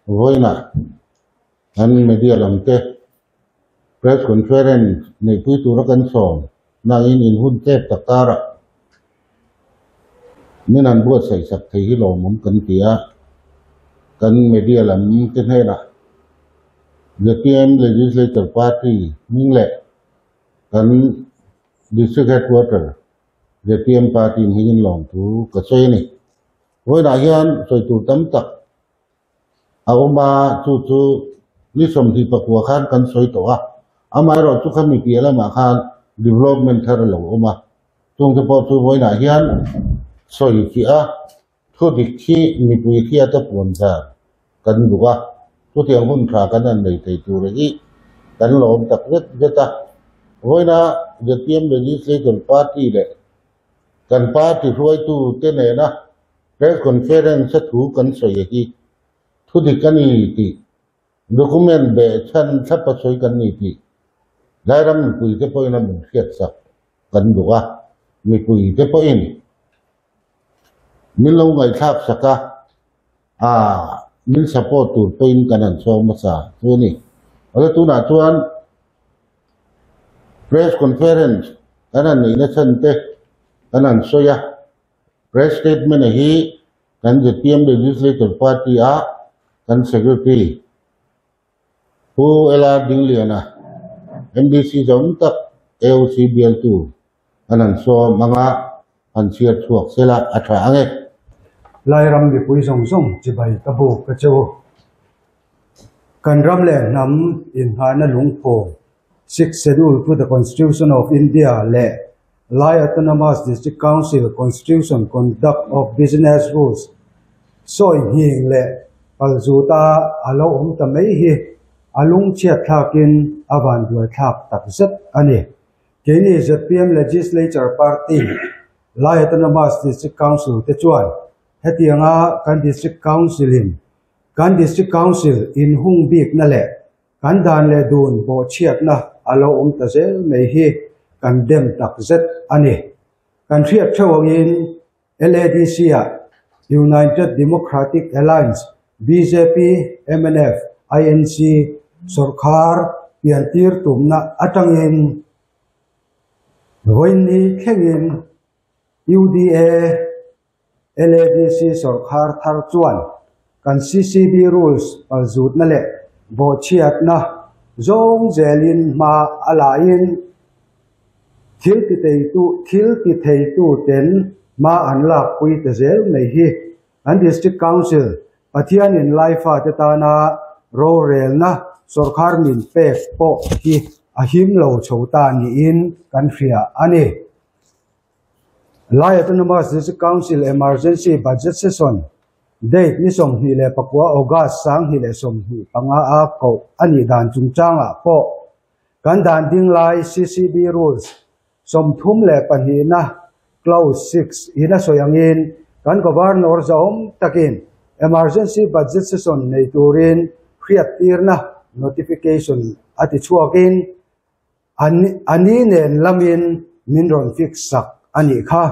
Vawiinah kan media lamte press conference neihpui tura kan sawm nangin in hun tlep tak karah min han buatsaih sak thei hi lawmawm kan ti a, kan media lamte hnenah zpm Legislature Party hming leh kan District Headquarter zpm Party hmingin lawmthu ka sawi a ni. Vawiinah hian sawi tur tam tak a awm a, chu chu ni 29 khan kan sawi tawh a, amaherawh chu khami piah lamah khan development thar a lo awm a, chungte pawh chu vawiinah hian sawi fiah a, thu dik hi mipui hriata puan zar kan duh a, chutiang hun tha kan han nei thei tur hi kan lawm tak zet zet a, vawiina zpm Legislature Party leh kan party hruaitute nena Press conference a thu kan sawi hi thu dik a ni tih document beh chhan thlap a sawi kan ni tih Lairam mipuite pawhin a min hriatsak kan duh a, mipuite pawhin min lo ngaihthlak sak a, aa min support tur pawhin kan han chhawm hmasa chu a ni. Awle tunah chuan press conference kan han neihna chhan te kan han sawi a. Press statement a hi kan zpm Legislature Party a kan Secretary Pu LR Dingliana, MDC zawm tak AOC bialtu an han sawm anga han chhiar chhuak sela a tha ang e. Lairam mipui zawng zawng chibai ka buk ka che u. Kan ram leh hnam innghaina lungphawm, Sixth Schedule to the Constitution of India leh Lai Autonomous District Council Constitution Conduct of Business Rules sawi nghing leh palzuta a lo awm ta mai hi a lungchhiat thlakin a vanduai thlak tak zet a ni. Keini zpm Legislature Party, Lai Autonomous District Council te chuan hetianga kan District Council-in kan District Council inhung bikna leh Kan dan leh dun bawhchhiatna a lo awm ta zel mai hi kan dem tak zet a ni. Kan hriat theuh angin LADC-ah United Democratic Alliance, bjp, mnf, INC sawrkhar piantir tumna atangin vawiinni thlengin UDA, LADC sawrkhar thar chuan kan CCB rules palzutna leh bawhchhiatna zawng zelin hma a lahin thil ti theitu thil ti theitu ten hma an lakpui ta zel mai hi an District Council Pathianin Laifa te tana rorelna sawrkhar min pek pawh hi a him lo chho ta niin kan hria a ni. Lai Autonomous District Council Emergency Budget Session date ni 29 August 2025 a koh a nih dan chungchangah pawh kan dan ding lai CCB Rules 32 na Clause 6 in a sawi angin kan Governor zahawm takin Emergency Budget Session nei turin hriattirna notification a ti chhuakin A ni nen lamin min rawn fix sak a nih kha.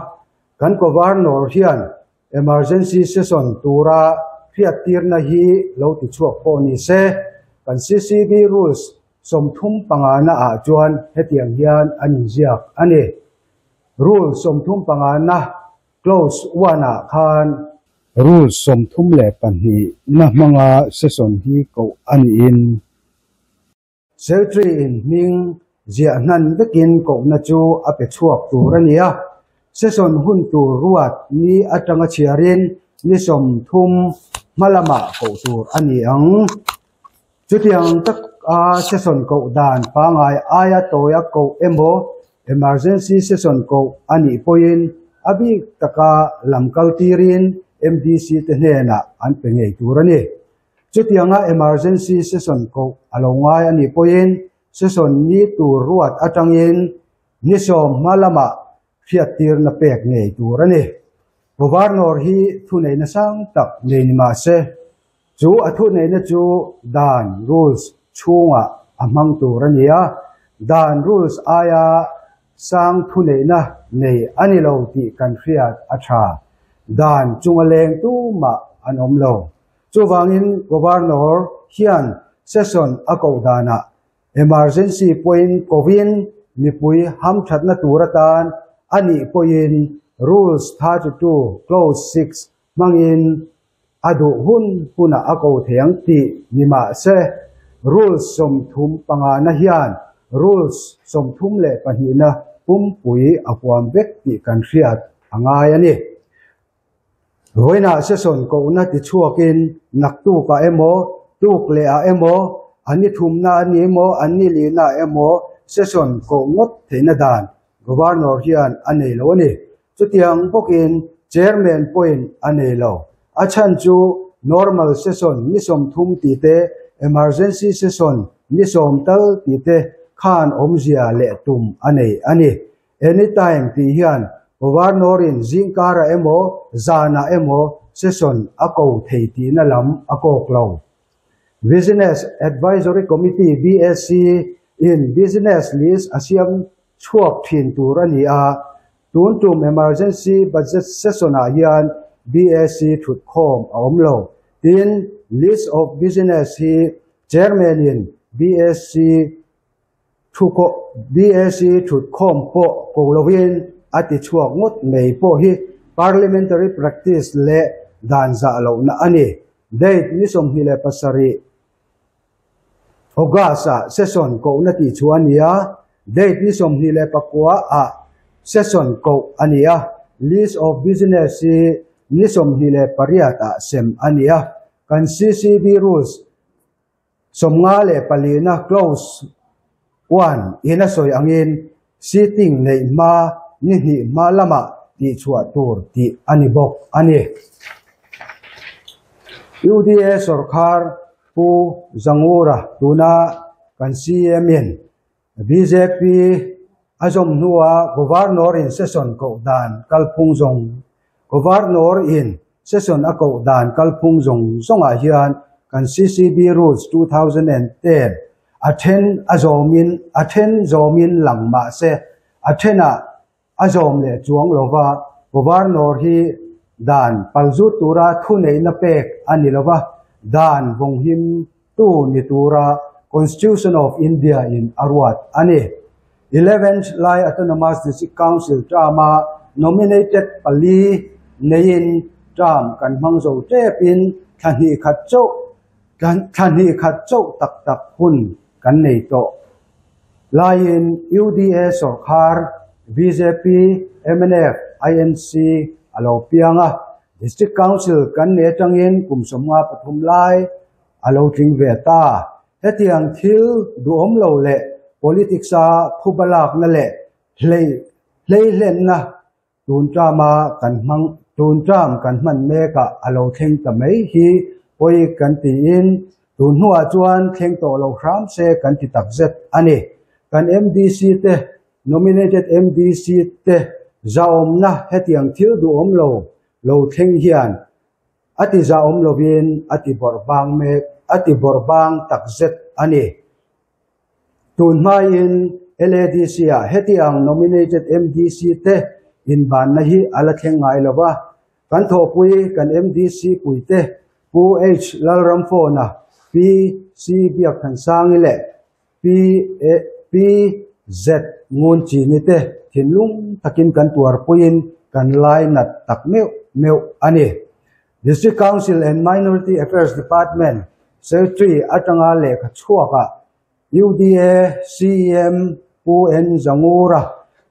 Kan Governor hian emergency session tura hriattirna hi lo ti chhuak pawh ni se, kan CCB rules 35 na ah chuan hetiang hian an inziak a ni. Rule 35 na clause 1 ah khan. Rule 32 na hmanga session hi koh a niin. Secretary in hming ziah hnan vekin kohna chu a pe chhuak tur a ni a, session hun tur ruat ni atanga chhiarin ni 30 hma lamah koh tur a ni ang. Chutiang taka session koh dan pangngai aia tawia koh emaw emergency session koh a nih pawhin a bik taka lam kal tirin MDC te hnenah an pe ngei tur a ni. Chutianga emergency session koh a lo ngai a nih pawhin session ni tur ruat atangin ni 10 hma lamah hriattirna pek ngei tur a ni. Governor hi thuneihna sang tak nei ni mah se, chu a thuneihna chu dan, rules, chhungah a hmang tur a ni a, dan, rules, aia sang thuneihna nei a ni lo tih kan hriat a tha. Dan chunga leng tumah an awm lo. Chuvangin Governor hian session a koh danah emergency pawhin kovin mipui hamthatna tur atan a nih pawhin Rules 32 Clause 6 hmangin a duh hun hunah a ko thei ang tih ni mah se, Rules 35 na hian Rules 32 na pumpui a huam vek tih kan hriat a ngai a ni. Vawiinah session kohna tichhuakin naktukah emaw, tuk lehah emaw, an ni thumna a ni emaw, an ni lihna emaw session koh ngawt theihna dan Governor hian a nei lo a ni. Chutiang bawkin Chairman pawhin a nei lo. A chhan chu normal session ni 30 tih te, emergency session ni 10 tal tih te khan awmzia leh tum a nei a ni. Anytime tih hian Governor-in zingkarah emaw zanah emaw session a ko thei tihna lam a kawk lo. Business Advisory Committee, BAC, in business list a siam chhuak thin tur a ni a, tun tum emergency budget session-ah hian BAC thutkhawm a awm lo. Tin, list of business hi Chairman-in BAC BAC thutkhawm pawh ko lovin a ti chhuak ngawt mai pawh hi parliamentary practice leh dan zah lohna a ni. Date ni 27 August-ah session kohna tih chu a ni a, date ni 29 ah session koh a ni a, list of business hi ni 28 ah sem a ni a, kan CCB rules 54 na clause 1 in a sawi angin sitting neih hma ni hnih hma lamah tihchhuah tur tih a ni bawk a ni. UDA sorkar Pu Zangura tuna kan CM in bjp a zawm hnua Governor in session koh dan kalphung zawng Governor in session a koh dan kalphung zawng zawngah hian kan CCB Rules 2010 a then a zawmin a then zawmin lang mah se a thenah a zawm leh chuang lova Governor hi dan palzut tura thuneihna pek a ni lova dan vawnghim tu ni tura Constitution of India in a ruat a ni. 11th Lai Autonomous District Council term-a nominated pali neiin term kan hmang zo tepin thla hnih khat chauh thla hnih khat chauh tak tak hun kan nei tawh laiin UDA sorkar BJP, MNF, INC a lo piang a, District Council kan nei atangin kum 53 lai a lo tling ve ta. Hetiang thil duhawm lo leh politics a phubalakna leh hlei hleihlenna tun term-a kan hmang tun term kan hman mekah a lo thleng ta mai hi pawi kan tiin tun hnuah chuan thleng tawh lo hram se kan ti takzet a ni. Kan MDC te nominated MDC te zahawmna hetiang thil duhawm lo lo thleng hian a ti zahawm lovin a ti bawrhbang mek a ti bawrhbang takzet a ni. Tun hmain LADC ah hetiang nominated MDC te inbanna hi a la thleng ngai lova, kan thawhpui kan MDC puite Pu H Lalramfawna, Pi C Biakthansangi leh Pi P Z Ngunchini te thinlung takin kan tuarpuiin kan lai nat tak meuh meuh a ni. District Council and Minority Affairs Department Secretary atanga lehkha chhuakah UDA CEM Pu N Zangura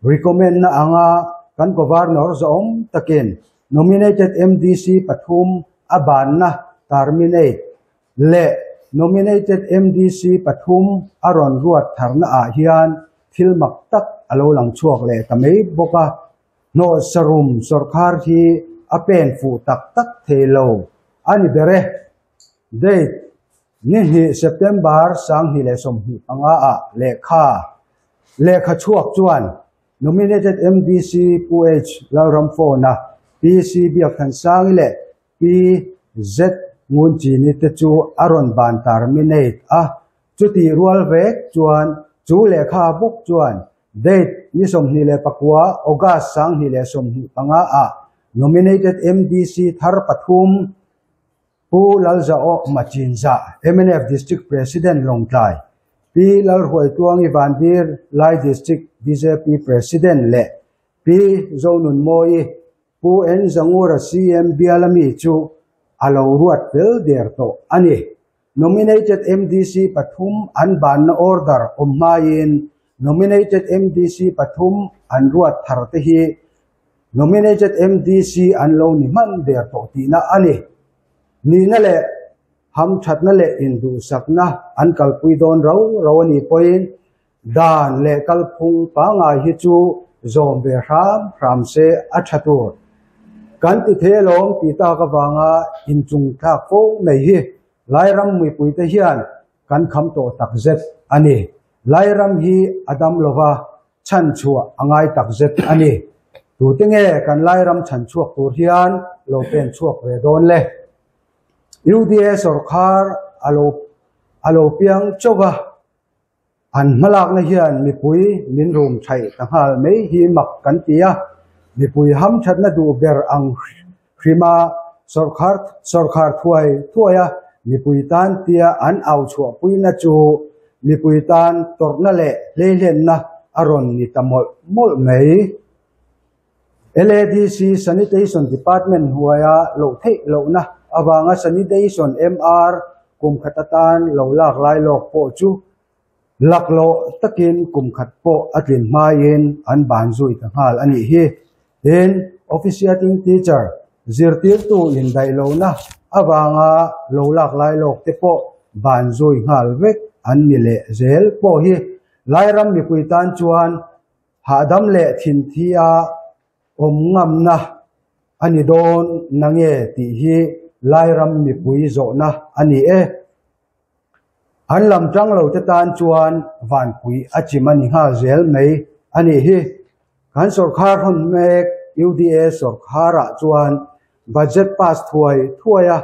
recommend na anga kan Governor zawm takin nominated MDC pathum a banna terminate leh nominated MDC pathum a rawn ruat tharna ah hian thil mak tak a lo lang chhuak leh ta mai bawk a, hnawh sarum sorkar hi a pen fuh tak tak thei lo a ni ber e. Date ni hnih September 2025 ah lehkha lehkha chhuak chuan nominated MDC Pu H Lalramfawna, Pi C Biakthansangi leh Pi Z Ngunchini te chu a rawn ban terminate a, chutih rual vek chuan chu lehkha bawk chuan date ni 29 August 2025 ah nominated MDC thar pathum. Pu Lalzao Machinza, mnf District President Lawngtlai, Pi Lalhruaituangi Vandir, Lai District bjp President leh Pi Zonunmawii, Pu N Zangura CM biala mi chu a lo ruat fel der tawh a ni. Nominated MDC pathum an banna order awm hmaiin Nominated MDC pathum an ruat thar te hi Nominated MDC an lo ni hman der tawh tihna a ni. Nihna leh hamthatna leh induhsakna an kalpui dawn rau rau a nih pawhin Dan leh kalphung pangngai hi chu zawm ve hram hram se a tha tur. Kan ti thei alawm tih tak avanga inchung thlak fo mai hi Lairam mipuite hian kan kham tawh takzet a ni. Lairam hi a dam lova chhanchhuah a ngai takzet a ni. Tute nge kan Lairam chhanchhuak tur hian lo pen chhuak ve dawn le? UDA sawrkhar a lo a lo piang chauh va. An hmalakna hian mipui min rum thaih ta nghal mai hi mak kan ti a, mipui hamthatna duh ber ang hrima sawrkhar sawrkhar thuai thuai a mipui tan tia an au chhuahpuina chu mipui tan tawrhna leh hleihlenna a rawn ni ta mawlh mawlh mai. LADC Sanitation Department hnuaia loh theih lohna avanga Sanitation MR kum khat atan lo lak lai lawk pawh chu laklawh takin kum khat pawh a tlin hmaiin an ban zui ta nghal a nih hi. Tin, Officiating Teacher zirtirtu indaih lohna avanga lo lak lai lawk te pawh ban zui nghal vek an ni leh zel pawh hi Lairam mipui tan chuan Hahdam leh thinthi a awm ngamna a ni dawn na nge tih hi Lairam mipui zawhna a ni e. An lam tang lo te tan chuan vanpui a chim a ni nghal zel mai a nih hi. Kan sawrkhar hawn mek UDA sawrkharah chuan budget pass thuai thuai a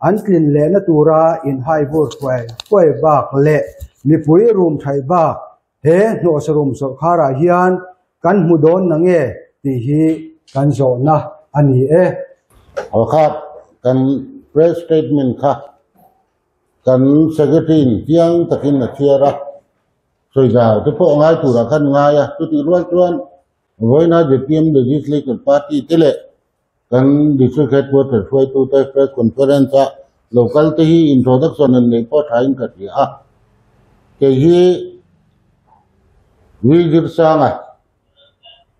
an tlin lehna tura inhai vur thuai thuai bak leh mipui rum thaih bak He hnawhsarum sawrkharah hian kan hmu dawn na nge tih hi kan zawhna a ni e. Halkha kan press statement kha kan secretary in chiang takin a chhiar a, sawizau te pawh ngai turah khan ngai a, chutih rual chuan vawiina zpm Legislature Party te leh kan District Headquarter hruaitute press conference a local te hi introduction an neih pawh thain ka hria a, kei hi Vizirsanga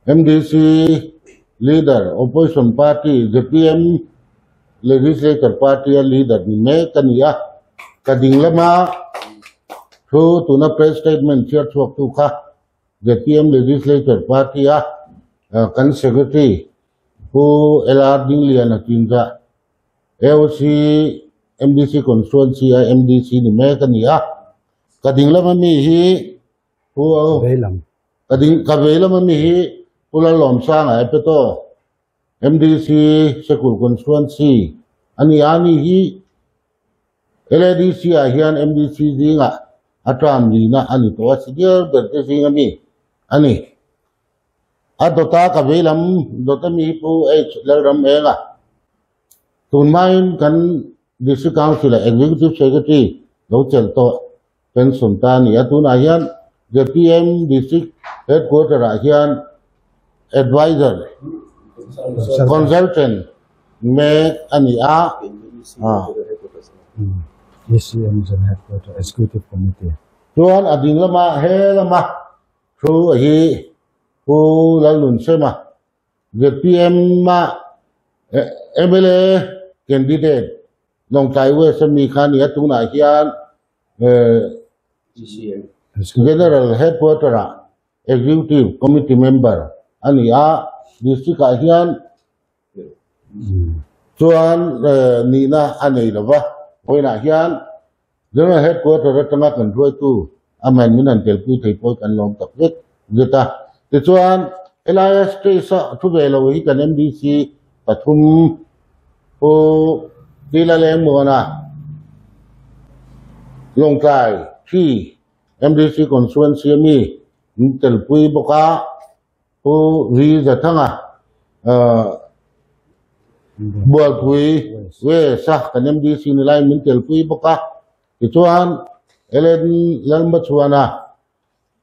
MDC leader opposition party zpm legislature party a leader ni mek a ni a, ka ding lama thu tuna press statement chhiar chhuak tu kha zpm legislature party a kan secretary Pu LR Dingliana Chinza, AOC MDC Constituency a MDC ni mek a ni a. Ka ding lama mi hi Pu Ka ding ka vei lama mi hi Pu Lalawmsanga Epeto MDC Sekul Constituency a ni a, ani hi LADC ah hian MDC zingah a term lina a ni tawh a, senior ber te zinga mi a ni. A dawta ka vei lam dawta mi Pu H Lalram Enga tun hmain kan District Council ah Executive Secretary lo chelh tawh pension ta a ni a, tunah hian zpm District Headquarter ah hian Advisor Consultant mek a ni a. Chuan a ding lama he lama Thu hi Pu Lalnunsema, zpm a mla candidate Lawngtlai West a mi kha a ni a, tunah hian General Headquarter ah Executive Committee member a ni a, District ah hian Chuan nihna a nei lo va, vawiinah hian General Headquarter atanga kan hruaitu amahin min han telpui thei pawh hi kan lawm tak zet zet a. Tichuan, helai stage a thu ve lo hi kan MDC pathum Pu Tila Lengmuana, Lawngtlai Thi MDC Constituency ami min telpui bawk a. Pu Vi Zathanga, Bualpui West a kan MDC ni lai min telpui bawk a, tichuan Ellen Lalmachhuana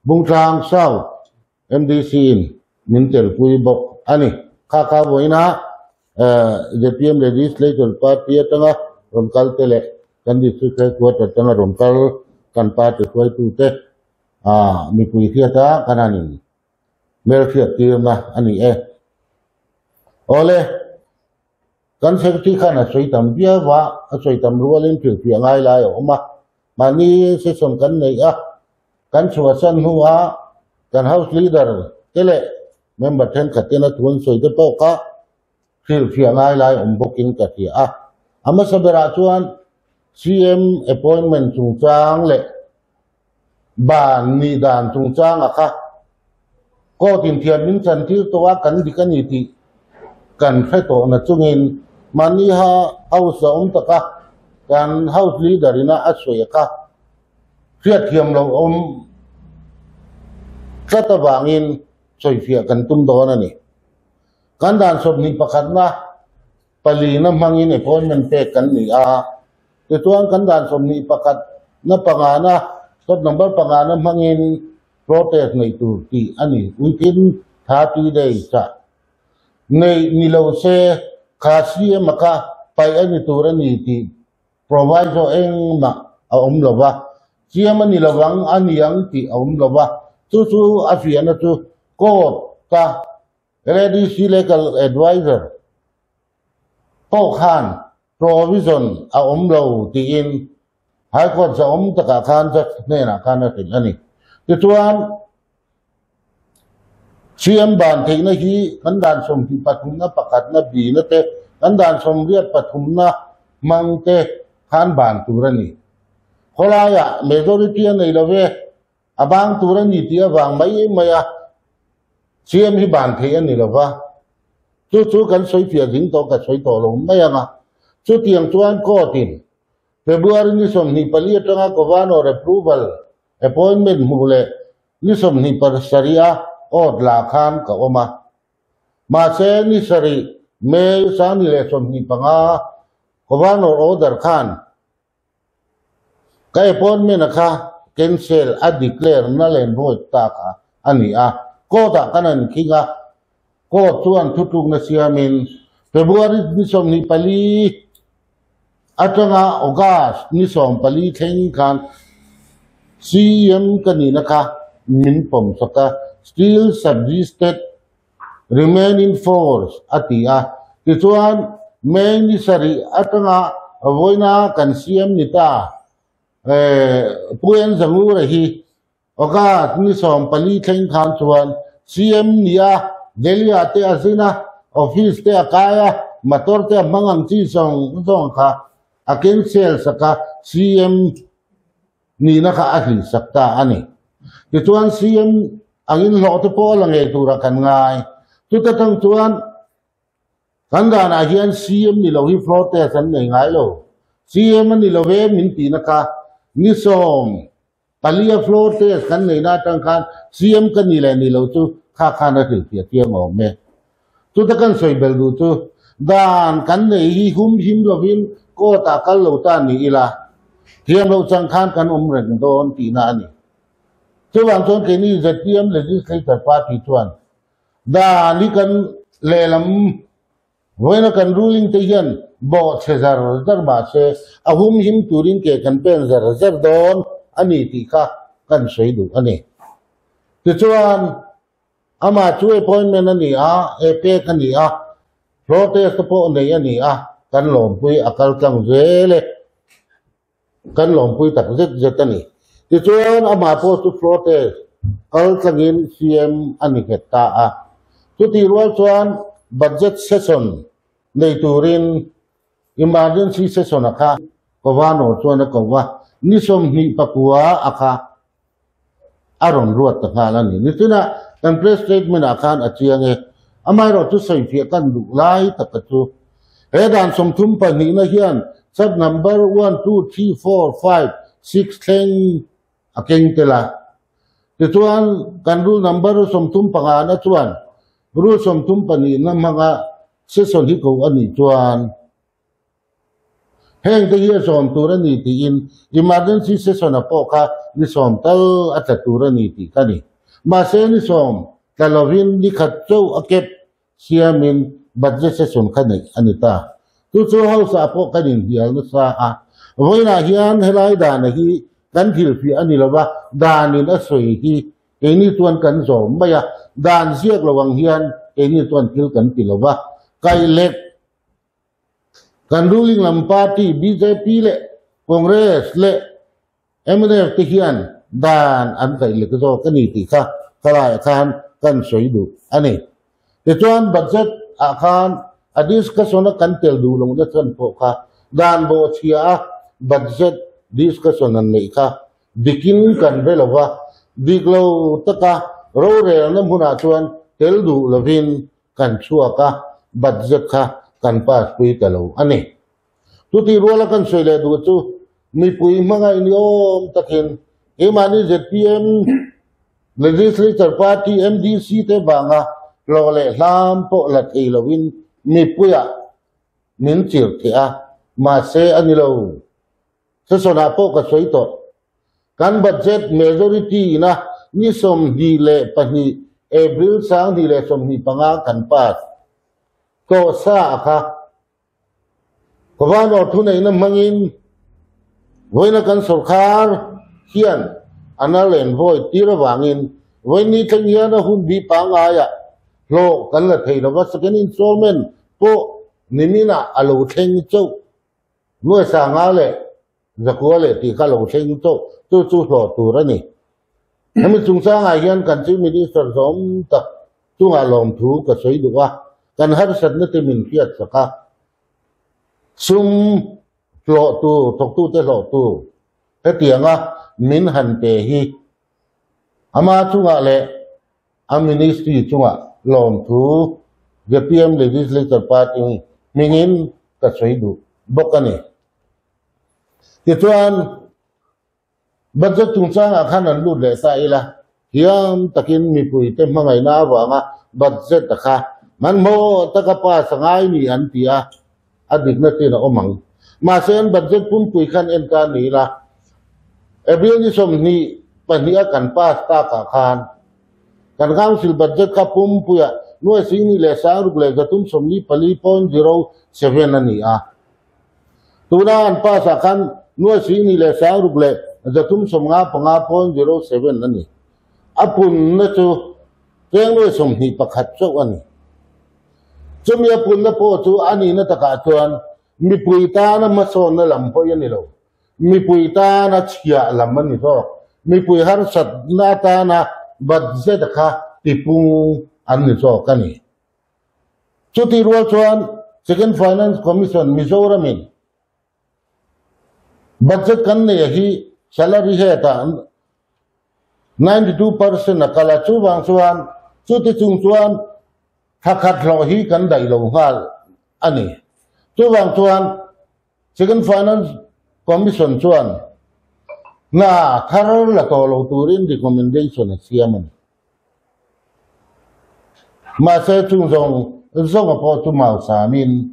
Bungtlang South MDC in min telpui bawk a ni. Kha kha vawiina zpm Legislature Party atanga rawn kal te leh kan District Headquarter atanga rawn kal kan party hruaitute mipui hriata kan han in hmelhriat tirna a ni e. Awle, kan Secretary khan a sawi tam viau a, a sawi tam rualin hrilhfiah ngai lai a awm a, mahni session kan neih a, kan chhuahsan hnuah kan House Leader te leh member thenkhat ten a thu an sawi te pawh kha hrilhfiah ngai lai awm bawkin ka hria a. A hmasa berah chuan CM appointment chungchang leh ban nih dan chungchanga kha court in thiam min chantir tawh a, kan dik a ni tih kan hre tawh na chungin mahni ha house a awm taka kan house leader ina a sawi kha hriatthiam lo awm tlat avangin sawifiah kan tum dawn a ni. Kan dan 21na palina hmangin appointment pek kan ni a, tichuan kan dan 21 na pangana sub number pangana hmangin protest nei tur tih a ni within 30 days ah nei ni lo se kha CM a kha paih a ni tur a ni tih proviso engmah a awm lo va, CM a ni lovang a ni ang tih a awm lo va, chu chu a fiahna chu court ka LADC Legal Adviser pawh khan provision a awm lo tiin High Court zahawm takah khan judge hnenah khan a hrilh a ni. Tichuan, CM ban theihna hi kan dan 23na pakhatna bina te, kan dan 83na hmang te khan ban tur a ni. Khawlaiah majority a nei lo ve, A bang tur a ni tih avang mai mai a, CM hi ban theih a ni lo va, chu chu kan sawi fiah ding tawh ka sawi tawh lo mai ang a. Chutiang chuan court in February ni 24 atanga Governor approval appointment hmuh leh ni 27 a court lah khan ka awm a. Mahse ni sarih May 2025 Governor order khan Ka appointment a kha cancel a declare na len void ta kha a ni a, court ah kan an khing a, court chuan thutlukna siamin February ni 24 atanga August ni 14 thleng khan CM ka nihna kha min pawm sak a, still subsisted remain in force a ti a, tichuan May ni sarih atanga vawiina kan siam ni ta Pu En Zangura hi August ni 14 thleng khan chuan CM ni a, Delhi ah te a zin a, office te a kai a, motor te a hmang ang chi zawng zawng kha a cancel sak a, CM nihna kha a hlih sak ta a ni. Tichuan CM angin hlawh te pawh a la ngei turah kan ngai. Chuta tang chuan kan danah hian CM ni lo hi floor test an nei ngai lo. CM a ni lo ve min tihna kha ni 14 a floor test kan neihna atang khan CM ka ni leh ni lo chu kha khan a hrilhfiah chiang awm e. Chuta kan sawi bel duh chu dan kan nei hi hum him lovin court ah kal lo ta ni ila thiam loh chang khan kan awm reng dawn tihna a ni. Chuvang chuan keini zpm Legislature Party chuan dan hi kan lehlam vawiina kan ruling te hian bawh chhe zar zar mahse a hum him turin ke kan pen zar zar dawn a ni tih kha kan sawi duh a ni. Tichuan Amah chu appointment a ni a, e pek a ni a, floor test te pawh nei a ni a, kan lawmpui a kal tlang zel e, kan lawmpui tak zet zet a ni. Tichuan amah pawh chu floor test kal tlangin CM a ni nghet ta a. Chutih rual chuan budget session nei turin emergency session a kha Governor chuan a ko va, ni 29 a kha a rawn ruat ta nghal a ni. Nichina kan press statement ah khan a chiang e. Amaherawh chu sawifiah kan duh lai taka chu he dan 32 na hian sub number one, two, three, four, five, six thleng a keng tel a. Tichuan kan rule number 35 na chuan rule 32 na hmanga Session hi ko a nih chuan heng te hi a zawm tur a ni tiin Emergency Session a pawh kha ni sawm tal a tla tur a ni tih ka ni. Mahse ni sawm tla lovin ni khat chauh a kep siamin Budget Session kha neih a ni ta. Chu chu House ah pawh kan inhnial nasa a. Vawiinah hian helai dana hi kan thilfiah a ni lova, danin a sawi hi Keini chuan kan zawm mai a, dan ziak lo ang hian keini chuan thil kan ti lo va. Kaihlek kan ruling lam party bjp leh Congress leh mnf te hian dan an kaihlek zawk a ni tih kha khalaiah khan kan sawi duh a ni. Tichuan budget ah khan a discussion a kan tel duh lo na chhan pawh kha dan bawhchhia a budget discussion an neih kha Dikin kan hre lo va, dik lo taka rorelna hmunah chuan tel duh lovin kan chhuak a, budget kha kan pass pui ta lo a ni. Chutih ruala kan sawi leh duh chu mipui hmangaih ni awm takin keimahni zpm Legislature Party MDC te vanga hlawh leh hlam pawh la thei lovin mipuiah min chirh theh a, mahse a ni lo. Session-ah pawh ka sawi tawh. Kan budget majority ina ni 22 April 2025 kan pass tawh sa a kha. Governor thuneihna hmangin vawiina kan sorkar hian a nal en vawi tir avangin vawiin thleng hian a hun bi pangaiah hlawh kan la thei lova second installment pawh niminah a lo thleng chauh. Nuaisanga leh Zakua leh tih kha lo thleng chauh chu chu hlawh tur a ni. Hemi chungchangah hian kan Chief Minister zawm tak chungah lawmthu ka sawi duh a, kan harsatna te min hriat sak a, sum hlawh tur, thawktute hlawh tur hetianga min han pe hi ama chungah leh a ministry chungah lawmthu zpm Legislature Party hmingin ka sawi duh bawk a ni. Tichuan, budget chungchangah khan an lut leh ta ila, thiam takin mipuite hmangaihna avanga budget a kha hmanhmawh taka pass a ngai ni an ti a, a dikna chin a awm ang. Mahse, an budget pumpui khan en ta ni ila, April ni 22 a kan pass takah khan kan Council budget kha pumpuiah nuai singni leh sangruk leh 344.07 a ni a. Tuna an pass ah khan nuai singni leh sangruk leh 355.07 a ni. A punna chu cheng nuai 21 chauh a ni. Chumi a punna pawh chu a nihna takah chuan mipui tana hmasawnna lam hawi a ni lo. Mipui tana chhiah lam a ni zawk. Mipui harsatna atana budget kha tipung an ni zawk a ni. Chutih rual chuan Second Finance Commission Mizoramin budget kan neih hi salary head-ah 92% a kal a, chuvang chuan chuti chung chuan thla khat hlawh hi kan daih lo nghal a ni. Chuvang chuan Second Finance Commission chuan hna thar la tawh lo turin recommendation a siam a ni. Mahse chung zawng zawnga pawh chu mau samin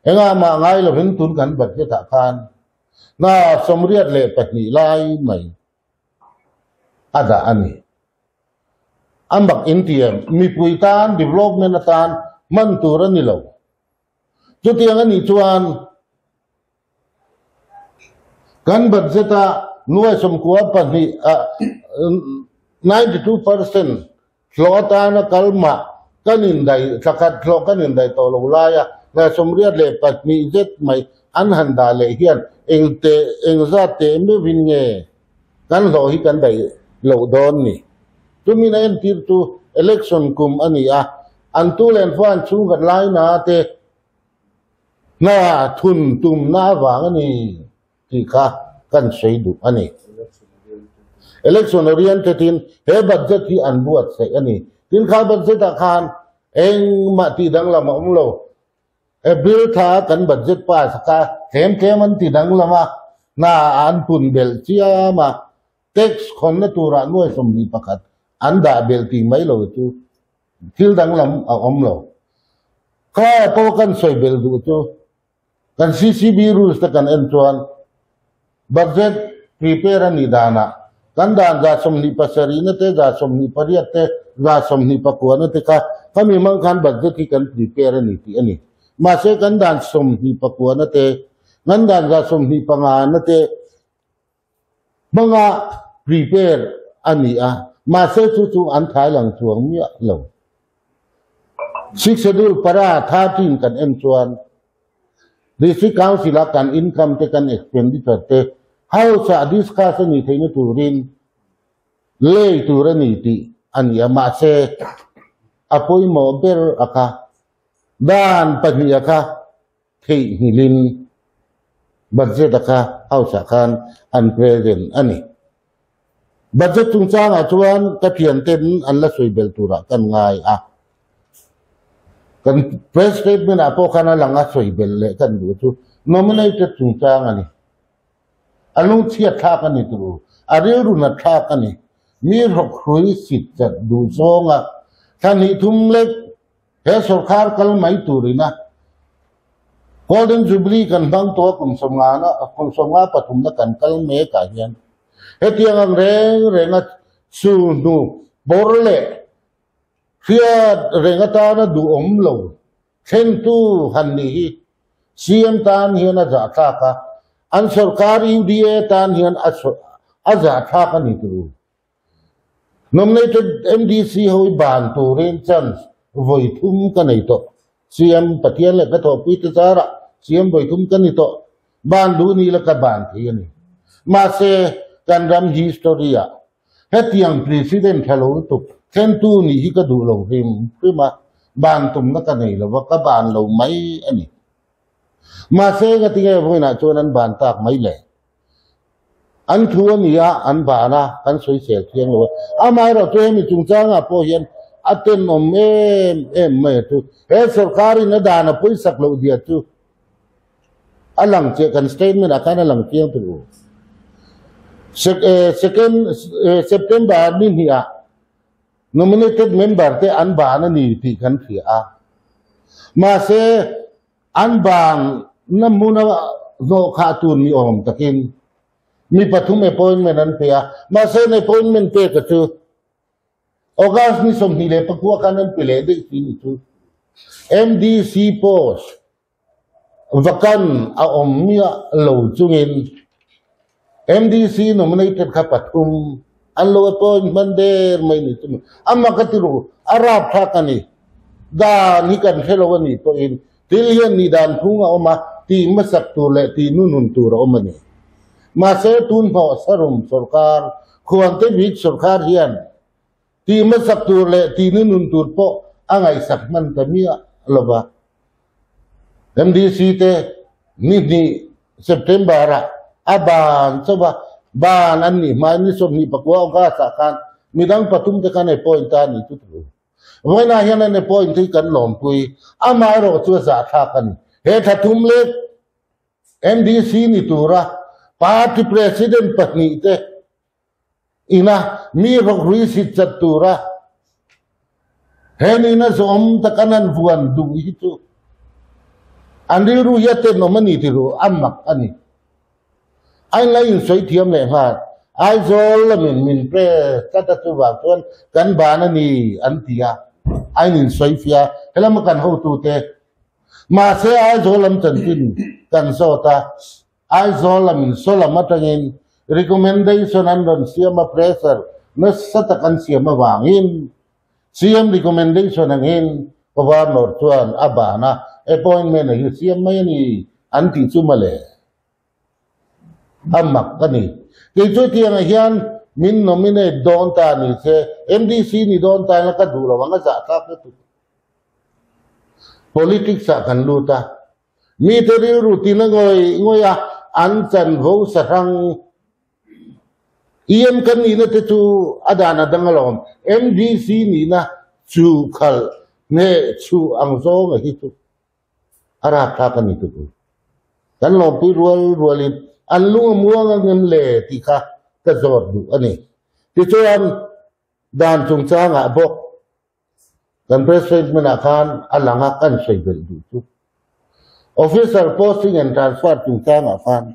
engah mah ngai lovin tun kan budget ah khan hna 82 lai mai a dah a ni. A mak intiam mipui tan development atan hman tur a ni lo. Chutiang a nih chuan kan budget a nuai 92 ah 92% hlawh atana kal mah kan indaih thla khat hlawh kan indaih tawh lo laia nuai 82 zet mai an han dah leh hian engte engzat teh meuhin nge kan hlawh hi kan daih loh dawn ni. Chumina entir chu election kum a ni a, an tu leh an fa an chhungkhat laina te hna thun tumna avang a ni tih kha kan sawi duh a ni. Election oriented in he budget hi an buatsaih a ni. Tin kha budget ah khan engmah tih danglam a awm lo. April thla kan budget pass kha tlem tlem an ti danglam a, hna an pun belh chiam a, tax khawnna turah nuai 21 an dah belh tih mai lo chu thil danglam a awm lo. Khaia pawh kan sawi belh duh chu kan CCB rules te kan en chuan budget prepare a nih danah kan dan 27 na te, 28 te, 29 na te kha khami hmang khan budget hi kan prepare a ni tih a ni. Mahse kan dan 29 na te, kan dan 25 na te hmanga prepare a ni a, mahse chu chu an thai lang chuang miah lo. Sixth Schedule para 13 kan en chuan District Council a kan income te kan expenditure te House ah discuss a nih theihna turin lei tur a ni tih a ni a, mahse a pawimawh ber a kha dan pahnih a kha theihnghilhin budget a kha house ah khan an present a ni. Budget chungchangah chuan ka thianten an la sawi belh turah kan ngai a. Kan press statement ah pawh khan a lang a sawi belh leh kan duh chu nominated chungchang a ni. A lungchhiat thlak a ni tur, a rilru nat thlak a ni. Mi rawkhrui sit chat duh zawnga thla hnih thum lek He sorkar kal mai turina Golden Jubilee kan hmang tawh a kum sawmngana kum sawmnga pathumna kan kal mek ah hian hetiang ang reng renga chu hnu bawr leh hriat reng atana duhawm lo thlentu han nih hi CM tan hian a zahthlak a, an sorkar UDA tan hian a zahthlak a ni tur. Nominated MDC ho hi ban turin chance vawi thum ka nei tawh. CM Pathian leh ka thawhpui te zarah CM vawi thum ka ni tawh. Ban duh ni la ka ban thei a ni. Mahse, kan ram history ah hetiang president tha lo lutuk thlentu nih hi ka duh lo hrim hrim a, ban tumna ka nei lo va, ka ban lo mai a ni. Mahse, ngatinge vawiinah chuan an ban tak mai le? An thu a ni a, an ban a, kan sawisel thiang lo a. Amaherawh chu hemi chungchangah pawh hian a tenawm em em mai a chu. He sorkarin a dan a pawisak loh dia chu a lang chiah, kan statement ah khan a lang chiang tur u. Second September ni hnih ah nominated member te an ban a ni tih kan hria a. Mahse, An bang na hmuna hnawh khah tur ni awm takin mi pathum appointment an pe a, mahse an appointment peka chu August ni 29 khan an pe leh daih thin ni chu MDC post vacant a awm miah lo chungin MDC nominated kha pathum an lo appoint hman der mai ni chu amah ka ti ru a rapthlak a ni. Dan hi kan hre lo a nih pawhin thil hian nih dan phung a awm a, tih hmasak tur leh tih nunun tur a awm a ni. Mahse tun hnawh sarum sorkar, Khuangte bik sorkar hian tih hmasak tur leh tih nunun tur pawh a ngaihsak hman ta miah lo va. MDC te ni hnih September ah a ban chauh a, ban an nih hmain ni 24 August ah khan midang pathum te khan appoint ta a nih chu tur. Vawiinah hian an appoint hi kan lawmpui, amaherawh chu a zahthlak a ni. He thla thum lek MDC ni tura party president pahnih te ina mi rawkhrui sit chat tura he nihna zawm taka an han vuan duh hi chu an rilru hi a tenawm a ni ti ru, a mak a ni. A inla insawi thiam leh nghal. Aizawl lamin min pe tlat a chuvang chuan kan ban a ni an ti a, a in insawi fia. Helama kan hotute mahse Aizawl lam chanchin kan zawt a, Aizawl lamin saw lam atangin recommendation an rawn siam a, pressure nasa tak an siam avangin CM recommendation angin Governor chuan a ban a, appointment a hi siam mai a ni an tih chu mawle. A mak a ni. Kei chu tiangah hian min nominate dawn ta ni se, MDC ni dawn ta ila ka duh lo ang, a zahthlak lutuk. Politics ah kan lut a, mite rilru tina ngawih ngawih a, an chanvo sahrang EM kan nihna te chu a dan a dang alawm. MDC nihna chu khalh hneh chhuh ang zawnga hi chu a rapthlak a ni tuk u. Kan lawmpui rual rualin an lung a muang ang em le tih kha ka zawt duh a ni. Tichuan, dan chungchangah bawk. Kan press statement ah khan a lang a kan sawi belh duh chu. Officer posting and transfer chungchang ah khan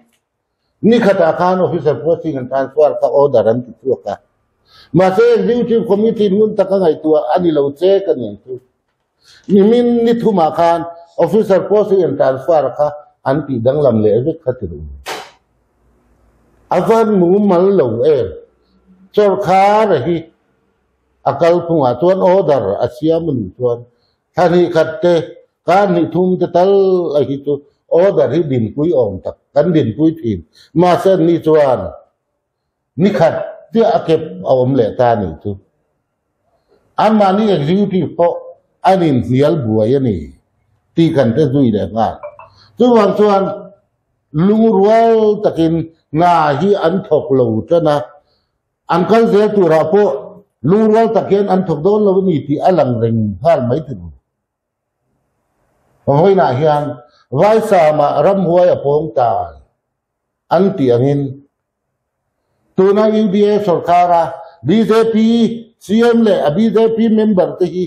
ni khatah khan officer posting and transfer kha order an ti chhuak a. Mahse executive committee ngun taka ngaihtuah a ni lo che ka ni ang chu. Nimin ni thumah khan officer posting and transfer kha an tih danglam leh vek kha ti ru. A van mumal lo em. Sawrkhar hi a kalphungah chuan order a siam a nih chuan thla hnih khat te, kar hnih thum te tal a hi chu order hi dinpui awm tak kan dinpui thin. Mahse anni chuan ni khat chiah a kep a awm leh ta a nih chu. Anmahni executive pawh an inhnial buai a ni tih kan hre zui leh nghal. Chuvang chuan lungrual takin hna hi an thawk lo tan a, An kal zel turah pawh lungrual tak hian an thawk dawn lo a ni tih a lang reng nghal mai tur. Vawiinah hian Vaisama ramhuai a pawng ta an tih angin tuna UDA sorkara bjp CM leh a bjp member te hi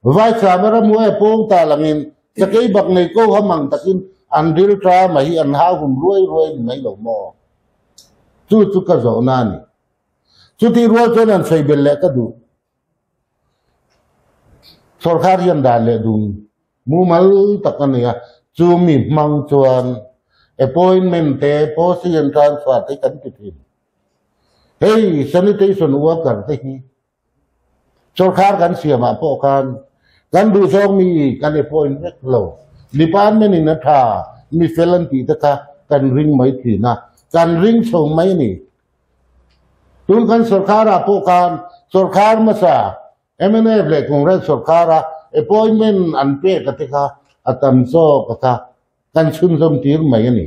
Vaisama ramhuai a pawng ta langin sakei bak nei ko hamang takin an ril ta mai hi an hau hum ruai ruai ni mai lo maw? Chu chu ka zawhna a ni. Chutih rual chuan an sawi belh leh ka duh. Sawrkar hian dan leh dun mumal tak a nei a, chu mi hmang chuan appointment te, posting and transfer te kan ti thin. Hei sanitation worker te hi Sawrkar kan siamah pawh khan kan duh zawng mi kan appoint vek lo. Department in a tha, mi fel an tih te kha kan ring mai thin a, kan ring chho mai a ni. Tun kan sawrkarah pawh khan sawrkar hmasa mnf leh Congress sawrkara appointment an pek a te kha a tam zawk a kha kan chhunzawm tir mai a ni.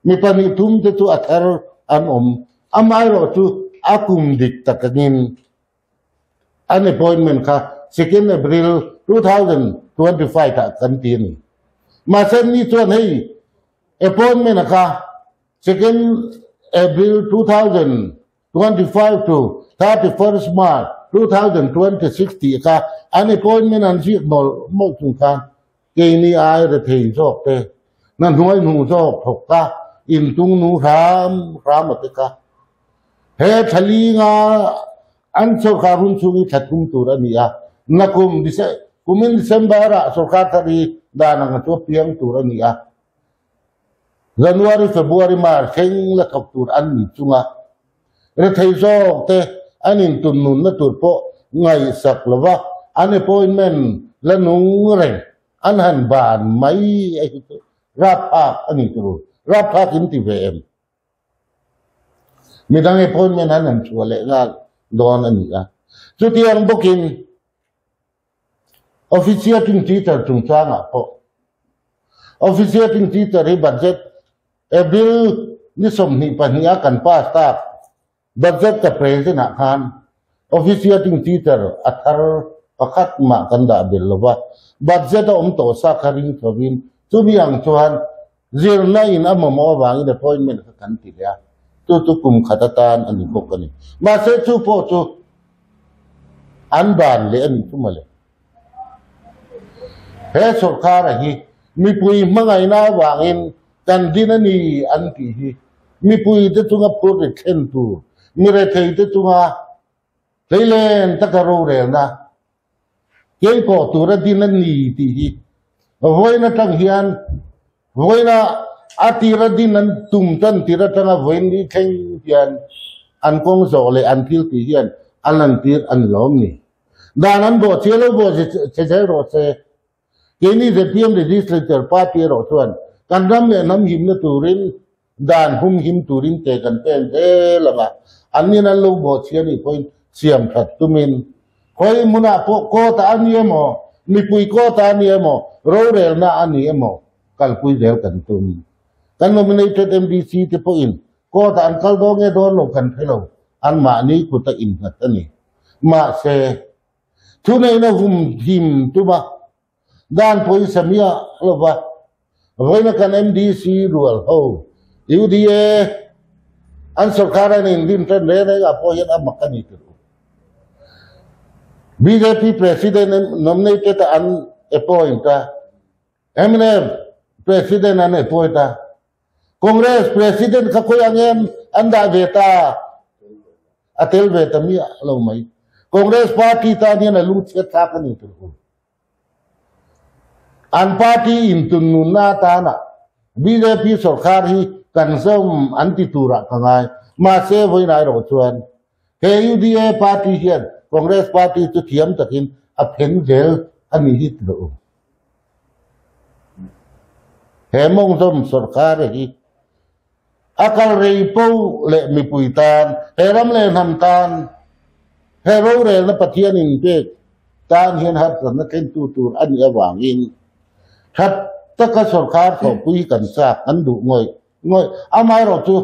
Mi pahnih thum te chu a thar an awm, amaherawhchu a kum dik tak angin an appointment kha second April 2025 ah kan ti a ni. Mahse ni chuan hei appointment a kha second April 2025 to 31st March 2026 tih kha an appointment an ziak mawlh mawlh chung khan Keini ai rethei zawk te, na hnuai hnu zawk thawk ka intung nu hram hram a te ka. He thlalinga an sawrkar hun chhung hi thla thum tur a ni a, nakum kumin December ah sawrkar thar hi dan ang a chu a piang tur a ni a, January, February, March thleng la thawk tur an ni chunga rethei zawk te an intun nunna tur pawh ngaihsak lova an appointment la nung reng an han ban mai a hi chu rapthlak a ni tur rapthlak in ti ve em? Midang appointment an han chhuah leh nghal dawn a ni a, chutiang bawkin Officiating teacher chungchangah pawh Officiating teacher hi budget April ni 22 a kan pass tak budget ka present ah khan Officiating teacher a thar pakhat mah kan dah belh lo va, budget a awm tawh sa kha ring thovin chumi ang chuan zirna in a mamawh avangin appointment kha kan ti leh a, chu chu kum khat atan a ni bawk a ni. Mahse chu pawh chu An ban leh a nih chu mawle. He sawrkara hi mipui hmangaihna avangin kan din a ni an tih hi mipui te chunga phur ri thlen tur, mi rethei te chunga hleilen taka rorelna keipawh tura din a ni tih hi vawiin atang hian Vawiina a tira din an tum tan tir atanga vawiin ni thleng hian an kawng zawh leh an thil tih hian a lantir a ni lawm ni. Dan an bawh chiah lo bawh che zel rawh se. Keini zpm Legislature Party erawh chuan kan ram leh hnam himna turin dan humhim turin ke kan pen zel ang a, an nin an lo bawh chiah nih pawhin siam that tumin khawi hmunah pawh court ah a ni emaw, mipui court ah a ni emaw, rorelna a ni emaw kalpui zel kan tum. Kan nominated MDC te pawhin court ah an kal dawn nge dawn lo kan hre lo, anmahni kut a innghat a ni. Mahse, thuneihna humhim tuma dan pawisa miah lova vawiina kan MDC rual ho UDA an sorkar an inrin tan reng reng ah pawh hian a mak a ni tirh. Bjp President nominated an appoint a, mnf President an appoint a, Congress President kha khawi ang em an dah ve ta, a tel ve ta miah lo mai. Congress Party tan hian a lungchhiat thlak a ni tur hu. An party intunnunna atana bjp sorkar hi kan zawm an ti turah ka ngai. Mahse, vawiin erawh chuan he UDA party hian Congress party chu thiam takin a phen zel a ni hi ti rawh u. He mawngzawm sorkar hi a kal rei po leh mipui tan, he ram leh hnam tan, he rorelna Pathian inpek tan hian harsatna thlentu tur a nih avangin tha taka sorkar thawhpui hi kan chak, kan duh ngawih ngawih. Amaherawhchu,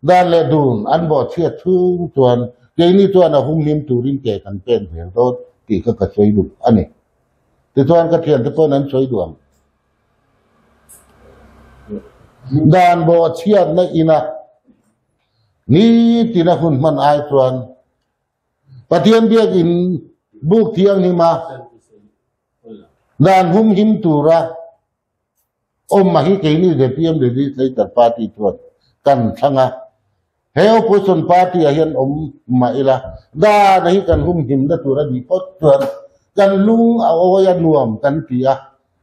dan leh dun an bawhchhiat chhung chuan keini chuan a humhim turin ke kan pen zel dawn tih kha ka sawi duh a ni. Tichuan ka thiante pawhin an sawi duh ang. Dan bawhchhiatna ina nitina hun hman ai chuan Pathian biakin buk thianghlim a, dan humhim tura awm a hi keini zpm Legislature Party chuan kan thlang a. He Opposition Party ah hian awm mah ila, dan hi kan humhimna tur a nih phawt chuan kan lung a awi a nuam kan ti a,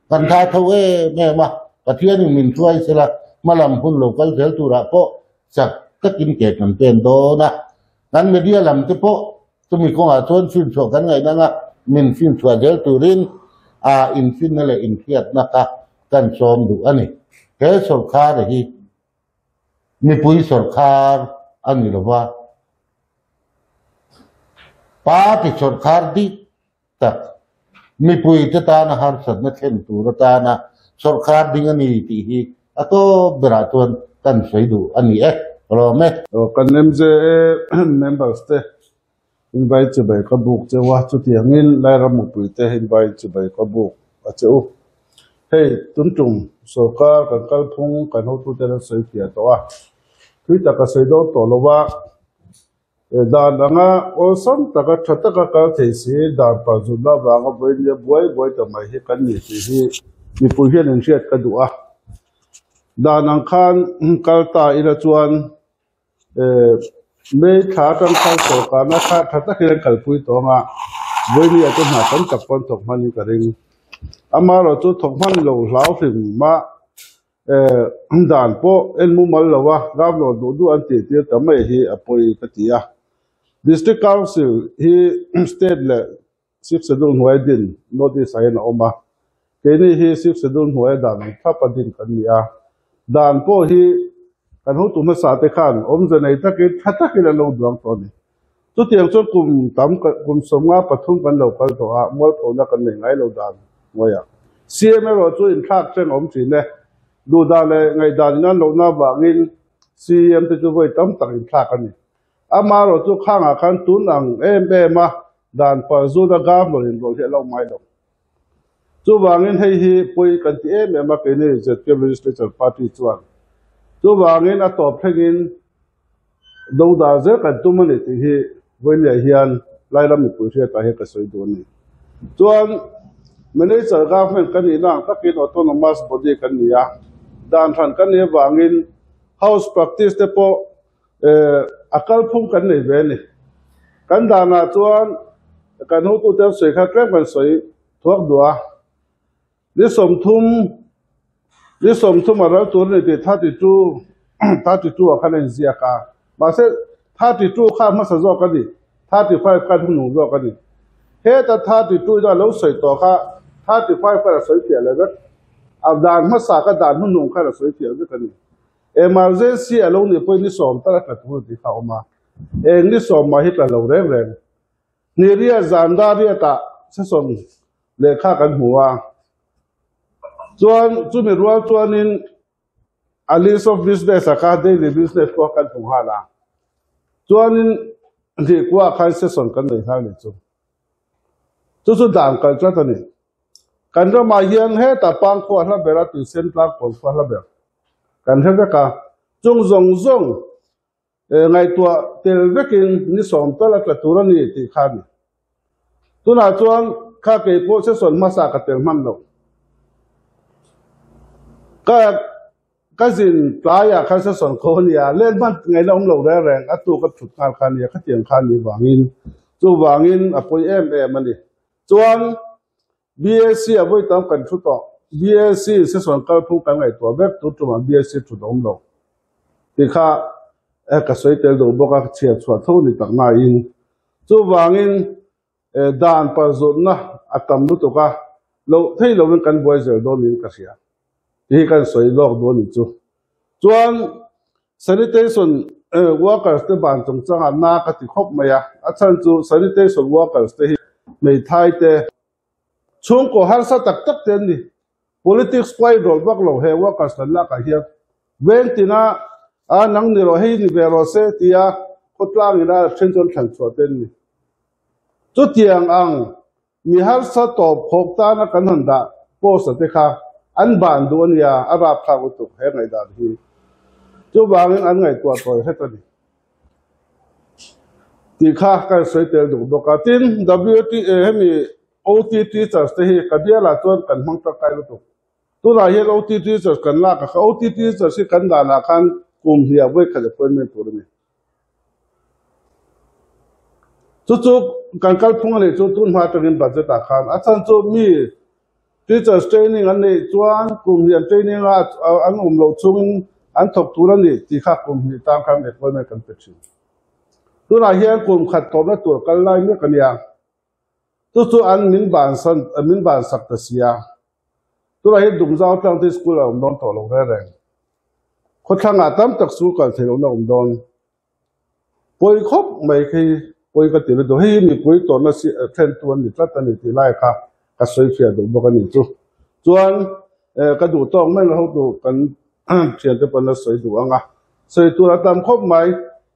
kan tha tho em em a, Pathianin min hruai sela hmalam hun lo kal zel turah pawh chak takin ke kan pen dawn a. Kan media lam te pawh chumi kawngah chuan finchhuah kan ngaih nanga min finchhuah zel turin a infinna leh inhriatna kha kan sawm duh a ni. He sorkar hi mipui sorkar a ni lova, party sorkar dik tak, mipuite tana harsatna thlen tur atana sorkar ding a ni tih hi a tawp berah chuan kan sawi duh a ni e. Rawm e. Kan MJA members te invite chibai ka buk cheu a, chutiangin Lairam mipuite invite chibai ka buk a che u. Hei tun tum sorkar kan kalphung kan hotute an sawi fiah tawh a, thui tak a sawi dawn tawh lo a. Dan anga awlsam taka tha taka kal thei si dan palzutna avanga vawiin buai buai ta mai hi kan ni tih hi mipui hian inhriat ka duh a. Dan ang khan kal ta ila chuan May thla atang khan sorkarna kha tha takin an kalpui tawh ang a, vawiin ah chuan hna tam tak pawh an thawk hman in ka ring. Amaherawhchu thawk hman lo hlau hrim mah Dan pawh en mumal lo a, Governor duh duh an tih tir ta mai hi a pawi ka ti a. District Council hi State leh Sixth Schedule hnuaia din notice ah hian a awm a. Keini hi Sixth Schedule hnuaia dan ang thlap a din kan ni a. Dan pawh hi kan hotu hmasa te khan awmze nei takin tha takin an lo duang tawh a ni. Chutiang chuan kum tam kum 53 kan lo kal tawh a, mualphona kan nei ngai lo dan hnuaiah. CM erawh chu inthlak chen awm thin e. Duhdan leh ngaihdan in an lohna avangin CM te chu vawi tam tak inthlak a ni. Amaherawh chu khangah khan tun ang em em a dan palzut a governor inrawlh hi a lo ngai lo. Chuvangin hei hi pawi kan ti em em a keini zpm Legislature Party chuan. Chuvangin a tawp thlengin Do dar zel kan tum a ni tih hi vawinia hian Lairam mipui hriatah hian ka sawi duh a ni. Chuan Manager Government kan nihna ang takin Autonomous Body kan ni a, dan hran kan nih avangin House Practice te pawh a kalphung kan nei ve a ni. Kan danah chuan kan hotute an sawi kha tlem kan sawi thuak duh a. Ni 30, ni 30 a ral tur a ni tih 32, 32 ah khan a inziak a. Mahse, 32 kha hmasa zawk a ni, 35 khan hunung zawk a ni. Heta 32 in a lo sawi tawh kha 35 khan a sawi fiah leh vek. A dan hmasa kha dan hunung khan a sawi fiah vek a ni. Emergency a lo nih pawhin ni sawm tal a tla tur a tih kha a awm a. Eng ni sawm mah hi tla lo reng reng. Hniria zan dariatah session lehkha kan hmu a, chuan chumi rual chuanin a list of business ah kha daily business pawh kan hmu nghal a, chuanin hnihkuah khan session kan nei nghal ni chu. Chu chu dan kal tlat a ni. Kan ramah hian hetah pangkhua hla ber a tuisen tlangpawn khua hla ber kan hre vek a, chung zawng zawng Ngaihtuah tel vekin ni sawm tal a tla tur a ni tih kha a ni. Tunah chuan kha kei pawh session hmasa ka tel hman lo. Ka ka zin tlaiah khan session kho a nia, let hman ngaihna awm lo reng reng, a tu ka thut nghal kha a nia, khatiang kha a nih vangin chuvangin a pawi em em a ni. Chuan BSc a vawi tam kan thu tawh. BSc session kalphung kan ngaihtuah vek tur tumah BSc thut a awm lo tih kha ka sawi tel duh bawk a, chhiar chhuah tho ni tak nain. Chuvangin dan palzutna a tam lutuk a, loh thei lovin kan buai zel dawn niin ka hria tih hi kan sawi lawk duh a ni chu. Chuan sanitation workers te ban chungchangah na ka ti khawp mai a, a chhan chu sanitation workers te hi hmeithai te chhungkaw harsa tak tak te an ni. Politics pawh a inrawlh vak lo he workers kan lakah hian veng tina a nang ni rawh hei ni ve rawh se tia khawtlang ina then chuan thlan chhuah te an ni. Chutiang ang Mi harsa tawp khawk tana kan han dah post a te kha an ban duh a nia, a rapthlak lutuk he ngaihdan hi. Chuvangin an ngaihtuah tawi hret a ni tih kha ka sawi tel duh bawk a. Tin, WTA hemi OT teachers te hi ka bialah chuan kan hmang tangkai lutuk. Tunah hian OT teachers kan lak a kha, OT teachers hi kan danah khan kum hniah vawikhat appointment tur a ni. Chu chu kan kalphung a nih chu tun hma atangin budget ah khan a chhan chu mi teachers training an neih chuan kum hnih an training a an awm loh chungin an thawk tur a ni tih kha kum hnih tan khan appointment kan pe thin. Tunah hian kum khat tawpna tur kal lai mek a nia. Chu chu an min bansan min bansak ta sia. Tunah hian Dumzau tlang te school a awm dawn tawh lo reng reng. Khawthlangah tam tak school kal theih lohna awm dawn. Pawi khawp mai khi pawi ka ti lutuk. Hei hi mipui tawrhna si thlentu an ni tlat a ni tih lai kha ka sawi fiah duh bawk a ni chu. Chuan ka duh tawk mai lo hotu kan thiante pawn la sawi duh ang a. Sawi tur a tam khawp mai.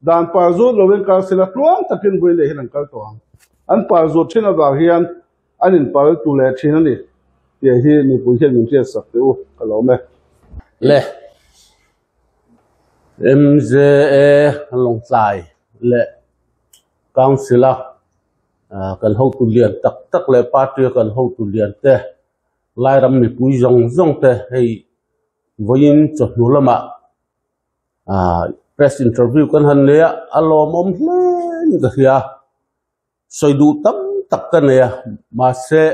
Dan par zut lovin kal sila tluang takin vui leh hian an kal tawh ang. An par zut thin avang hian An inpal tu leh thin a ni tih hi mipui hian min hriat sak teh u, ka lawm e. Le MJA Lawngtlai leh Council a kan hotu lian tak tak leh party a kan hotu lian te Lairam mipui zawng zawng te hei vawiin chawhnu lamah press interview kan han nei a, a lawmawm hle in ka hria. Sawi duh tam tak ka nei a, mahse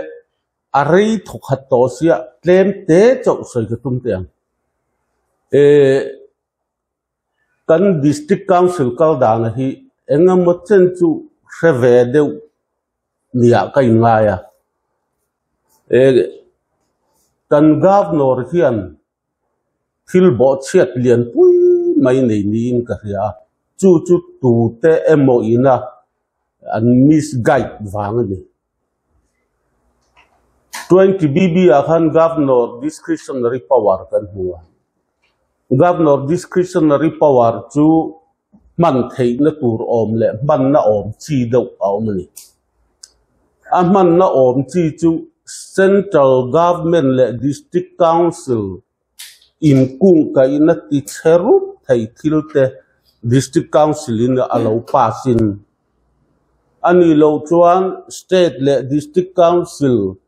a rei thawkhat tawh sia tlem te chauh sawi ka tum teh ang. Ehh kan District Council kal dana hi eng emaw chen chu hre ve deuh niah ka inngai a. Ehh kan Governor hian Thil bawhchhiat lian pui mai nei niin ka hria a, chu chu tute emaw ina an misguide vang a ni. 20 BB ah khan Governor discretionary power kan hmu a, Governor discretionary power chu hman theihna tur awm leh hmanna awm chi deuh a awm a ni. A hmanna awm chi chu Central Government leh District Council inkungkaihna ti chhe rup thei thil te District Council in a lo pass in a nih loh chuan State leh District Council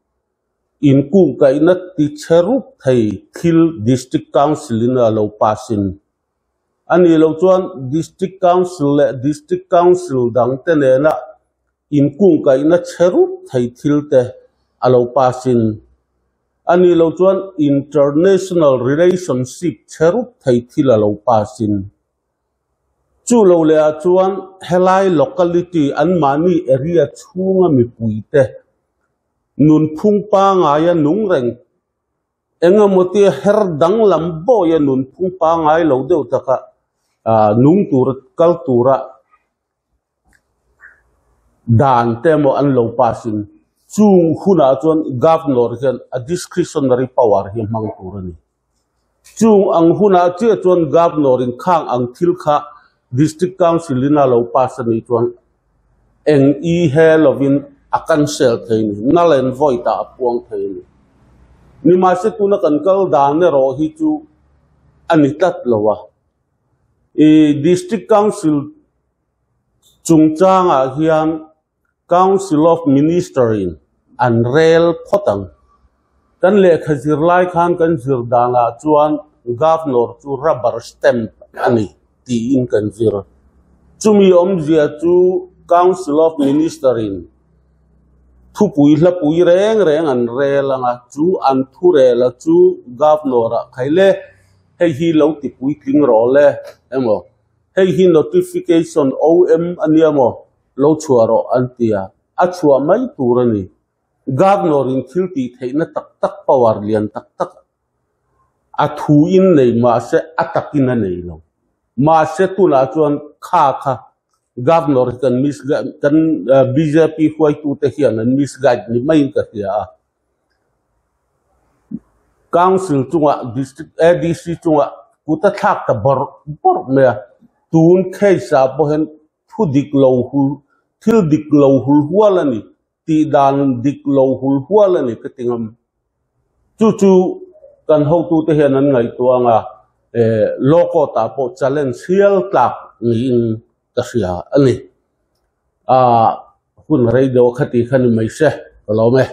inkungkaihna ti chhe rup thei thil District Council in a lo pass in A nih loh chuan District Council leh District Council dangte nena inkungkaihna chhe rup thei thil te a lo pass in. A nih loh chuan International Relationship chhe rup thei thil a lo pass in. Chu lo leh ah chuan helai locality anmahni area chhunga mipuite nunphung pangaia nung reng Engemaw tia her danglam bawia nunphung pangngai lo deuh taka nung tur kal tura dan te emaw an lo pass in chung hunah chuan Governor hian a discretionary power hi a hmang tur a ni. Chung ang hunah chiah chuan Governor in khang ang thil kha District Council in a lo pass a nih chuan eng i he lovin a cancel thei a ni, null and void ah a puang thei a ni. Nimahse tuna kan kal dan erawh hi chu a ni tlat lo a. I District Council chungchangah hian. Council of Minister in an rel phawt ang. Kan lehkha zir lai khan kan zir danah chuan Governor chu rubber stamp a ni tiin kan zir. Chumi awmzia chu Council of Minister in thupui hlapui reng reng an rel ang a, chu an thu rel a chu Governor ah khai le, hei hi lo ti puitling rawh le emaw, hei hi notification OM a nia maw, lo chhuah rawh an ti a, a chhuah mai tur a ni. Governor in thil tih theihna tak tak power lian tak tak a thu in nei mahse a takin a nei lo. Mahse tunah chuan kha kha Governor hi kan mis kan bjp hruaitute hian an misguide ni maiin ka hria a. Council chungah District ADC chungah kut a thlak ta bawrh bawrh mai a. Tun case ah pawh hian thu dik lo hul thil dik lo hul hual a ni tih dan dik lo hul hual a ni ka ti ngam. Chu chu kan hotute hian an ngaihtuah ang a, eh law court ah pawh challenge hial tlak niin ka hria a ni. Ah hun rei deuh a khati kha ni mai se ka lawm e.